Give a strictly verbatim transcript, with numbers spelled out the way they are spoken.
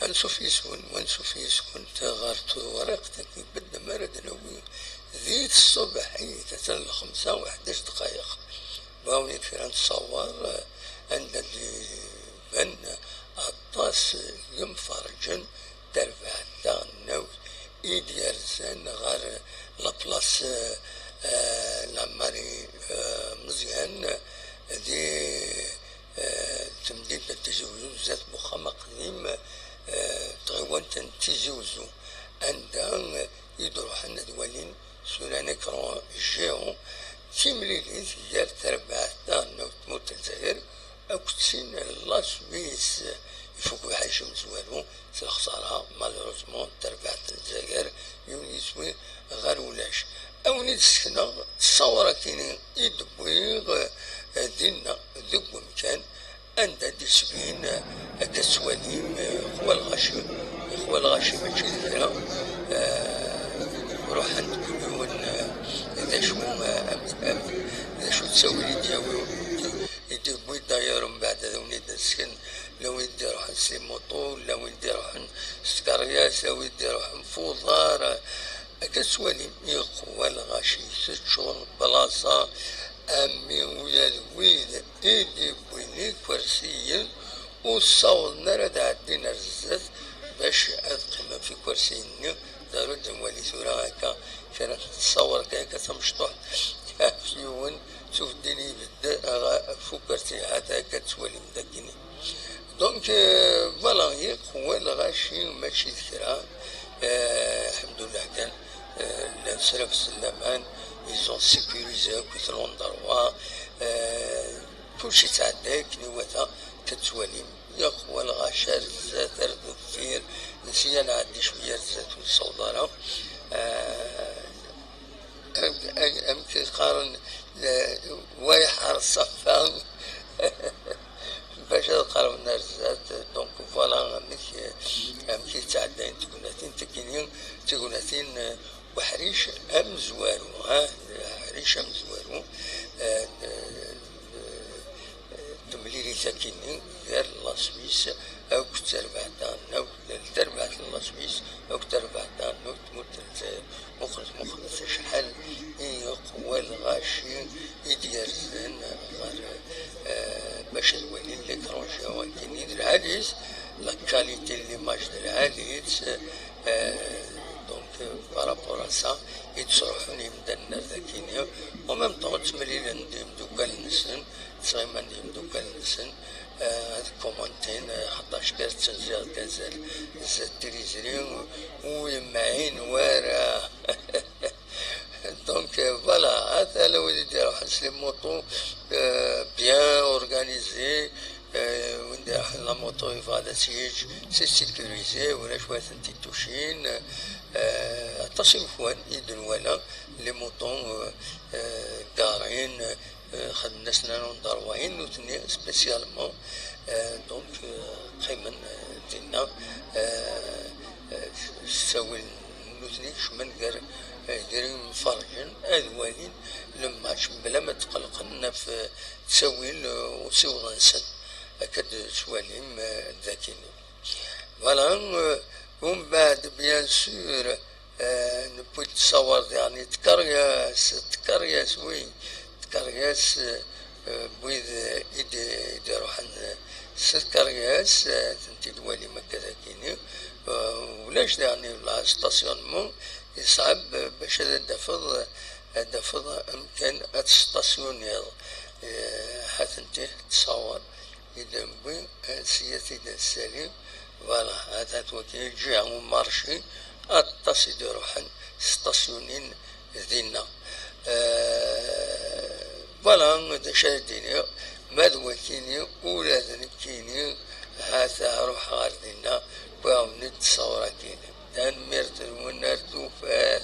Ansuf yis-wen, ansuf yis-went ɣer tewriqt-agi, bedden mi ara d-nawi di tṣebḥit, atan lxemsa u ḥdac dqayeq. Bawen-d kra n tṣawar, eh, anda d-iban aṭas n yemferrǧen, tarbaɛt taɣelnawt i d-yerzan ɣer la place, eh, eh, la Marie, eh, Meẓyan, di, eh, temdint n Tizi Wezzu, zdat n uxxam aqdim, eh, tɣiwant n Tizi Wezzu, anda, eh, i d-ruḥen ad walin sur un écran géant timlilit gar terbaɛt taɣelnawt n tmurt n Lezzayer akked tin n la Suisse. Ifuk uḥric amezwaru s lexsara, malheureusement, n terbaɛt n Lezzayer, yiwen yiswi ɣer ulac. A wen-id-sekneɣ ttṣawra-kini i d-wwiɣ, eh, dinna, deg wemkan anda d-isbin, eh, akka tettwalim, eh, xwa lɣaci, xwa lɣaci mačči d kra, eh, ruḥen deg yiwen, eh, d acu, eh, am-, am-, d acu ttawil i d-yawi, i d-yewwi d'ailleurs mbeɛd ad wen-id-nesken, la wid d-iruḥen s les motos, la wid d-iruḥen s tkeryas, la wid d-iruḥen f uḍar, eh, akka tettwalim, iqwa lɣaci teččur plaza, ami ula d wid i d-iwwin ikersiyen ur ssawḍen ara ad ɛeddin ar zdat bac ad qqimen f ikersiyen-nni. Daru d-nwali tura akka kra n tṣawar kan akka tamecṭuḥt ɣef yiwen, ttubdin ibedd ɣef ukersi, hata akka tettwalim dagini. Donc, euh, voilà, iqwa lɣaci mačči d kra. Euh, alḥemdulillah kan, euh, llan s laman, ils ont sécurisé akk l'endroit, euh, kulci yettɛedday akken iwata, tettwalim, iqwa lɣaci ar zdat, ar deffir, nesya nɛeddi cwiya ar zdat, ur nessaweḍ ara. Euh, am-, am-, amek i qqaren, le-, wa iḥar ṣṣafa, bac ad qerben ar zdat. Donc, voilà amek, amek i ttɛeddayent tegnatin, tigini, tignatin, eh, uḥric amezwaru, ha, uḥric amezwaru, eh, n-, n-, temlilit akini gar la Suisse akked terbaɛt taɣelnawt, tarbaɛt n la Suisse akked terbaɛt taɣelnawt n tmurt n Lezzayer. Muqlet, muqlet acḥal i iqwa lɣaci i d-yerzan ɣer, eh, bac ad walin l'écran géant akini d lɛali-s, la qualité n l'image d lɛali-tt, eh, donc, eh, par rapport à ça, i d-ttruḥun yimdanen ar dakini, en même temps, ttemlilen d imeddukal-nsen, ttɣiman d imeddukal-nsen, eh, ad commentin, eh, xaṭac kan ttenziɣ d azal zdat tiliẓri, ur yemɛin wara. Donc, euh, voilà, hata la wid i d-iruḥen s les motos, euh, bien organisé, euh, win d-iruḥen la moto yebɣa ad as-yeǧǧ, c'est sécurisé, ulac wa tent-itucin, euh, aṭas imekwan i d-nwala, les motos, euh, euh, garin, euh, xedmen-asen un endroit i nutni spécialement, euh, donc, euh, qqimen, euh, dinna, euh, euh, s ttawil nutni kecmen gar, eh, gar yimferrǧen ad walin le match mebla ma tqellqen ɣef, eh, ttawil, eh, usiweḍ-nsen. Akka d-tettwalim, eh, dakini. Voilà, eh, umbeɛd, bien sûr, eh, newwi-d ttṣawar diɣen i tkeryas, tkeryas, oui, tkeryas, eh, eh, n wid, eh, i d-, i d-iruḥen, eh, s tkeryas, eh, tent-id-walim akka dagini. Eh, ulac diɣen la stationnement, yeṣɛeb, eh, bac ad d-tafeḍ, ad d-tafeḍ amkan ad testasyuniḍ. Eh, ha-tent-ih ttṣawar i d-newwi, eh, sya tid n Salim. Voilà, ha-tent wagi, ǧiha umarci, aṭas i d-iruḥen, stasyunin dinna. Eh, voilà, d acu ara d-iniɣ, ma d wakini, ula d nekkini, ha-t-a ruḥeɣ ɣer dinna, wwiɣ-awen-d ttṣawra-kini. Tanemmirt-nwen ar tufat.